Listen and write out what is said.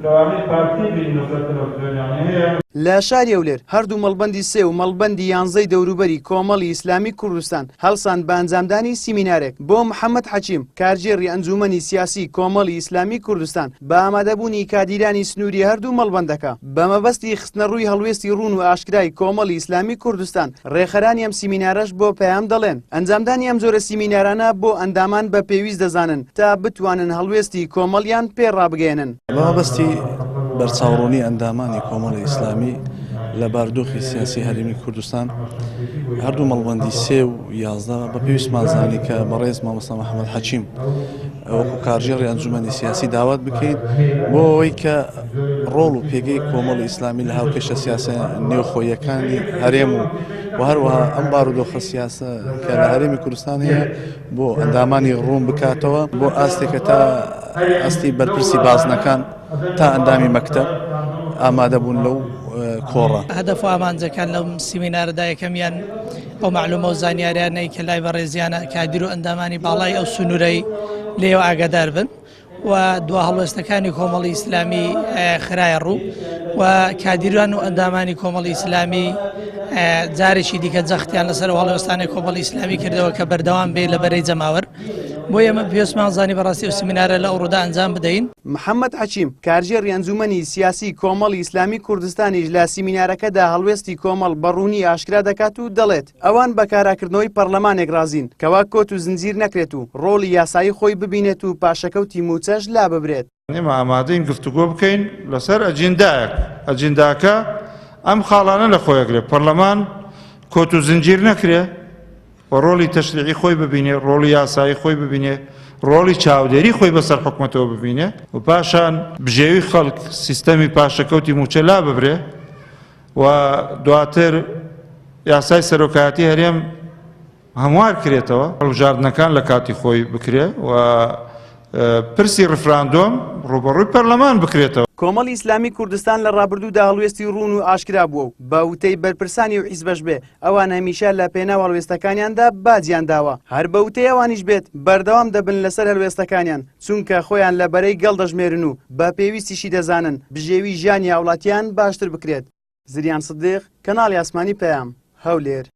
لەوانەیە پارتی بین لەسەر تەلەفزیۆنیان هەیە. لە شاری هەولێر هەردوو مەڵبەندی سێ و مەڵبەندی یانزەی دەوروبەری کۆمەڵی ئیسلامی کوردستان هەڵسان بە ئەنجامدانی سیمینارێک بۆ محەمەد حەکیم کارگێڕی ئەنجوومەنی سیاسی کۆمەڵی ئیسلامی کوردستان بە ئامادەبوونی کادیرانی سنووری هەردوو مەڵبەندەکە بە مەبەستی خستنەڕووی هەڵوێستی ڕوون و ئاشکرای کۆمەڵی ئیسلامی کوردستان، ڕێکخەرانی ئەم سیمینارەش بۆ پەیام دەڵێن، ئەنجامدانی ئەم جۆرە سیمینارانە بۆ ئەندامان بە پێویست دەزانن تا بتوانن هەڵوێستی کۆمەڵیان پێ ڕابگەیەنن. بە مەبەستی بەرچاوڕوونی ئەندامانی کۆمەڵی ئیسلامی لە باردۆخی سیاسی هەرێمی کوردستان، هەردوو مەڵبەندی سێ و 11 بە پێویستمان زانی کە بەڕێز مامۆستا محەممەد حەکیم وەکو کارگێڕی ئەنجومەنی سیاسی داوات بکەین بۆ ئەوەی کە ڕۆڵ و پێگەی کۆمەڵی ئیسلامی لە هاوکێشە سیاسە نێوخۆیەکانی هەرێم و و هەروەها ئەم بارودۆخە سیاسە کە لە هەرێمی کوردستان هەیە بۆ ئەندامانی ڕوون بکاتەوە بۆ ئاستێکە تا ئاستی بەرپرسی بازنەکان تا ئەندامی مەکتەب ئامادە بوون لەو کۆڕە. هەدەف و ئامانجەکان لەم سیمینارەدا یەکەمیان ئەو مەعلومە و زانیاریانەی کە لای بەڕێزیانە کادیر و ئەندامانی باڵای ئەو سنوورەی لێوە ئاگادار بن و دوا هەڵوێستەکانی کۆمەڵی ئیسلامی خرایە ڕوو و کادیران و ئەندامانی کۆمەڵی ئیسلامی جارێکی دیکە جەختیان لەسەر هەڵوێستانی کۆمەڵی ئیسلامی کردەوە کە بەردەوام بێ لە بەرەی جەماوەر بۆ ئێمە پێویستمان زانی بەڕاستی ئەو سمینارە لە ئەوڕۆدا ئەنجام بدەین. محەممەد حەکیم، کارگێڕی ئەنجوومەنی سیاسیی کۆمەڵی ئیسلامیی کوردستانیش لە سیمینارەکەدا هەڵوێستی کۆمەڵ بە ڕوونی ئاشکرا دەکات و دەڵێت، ئەوان بە کاراکردنەوەی پەڕلەمانێک ڕازین کەوا کۆت و زنجیر نەکرێت و ڕۆڵی یاسایی خۆی ببینێت و پاشەکەوتی مووچەش لاببرێت. ئێمە ئامادەین گفتوگۆ بکەین لەسەر ئەجیندایەک، ئەجینداکە ئەم خاڵانە لە خۆی ئەگرێت، پەرلەمان کۆت و زنجیر نەکرێ و ڕۆڵی تەشریعی خۆی ببینێ، ڕۆڵی یاسایی خۆی ببینێ، ڕۆڵی چاودێری خۆی بەسەر حکومەتەوە ببینێ و پاشان بژێوی خەڵک، سیستەمی پاشەکەوتی مووچە لاببرێ و دواتر یاسای سەرۆکایەتی هەرێم هەموار کرێتەوە، هەڵبژاردنەکان لە کاتی خۆی بکرێ و پرسی ڕیفراندۆم ڕووبەڕووی پەرلەمان بکرێتەوە. کۆمەڵی ئیسلامی کوردستان لە ڕابردوودا هەڵوێستی ڕوون و ئاشکرا بووە و بە وتەی بەرپرسانی ئەو حیزبەش بێ ئەوان هەمیشە لە پێناو هەڵوێستەکانیاندا باجیان داوە، هەر بە وتەی ئەوانیش بێت بەردەوام دەبن لەسەر هەلوێستەکانیان چونکە خۆیان لە بەرەی گەڵ دەژمێرن و بە پێویستیشی دەزانن بژێوی ژیانی هاوڵاتیان باشتر بکرێت. زریان سدیق، کەناڵی ئاسمانی پەیام، هەولێر.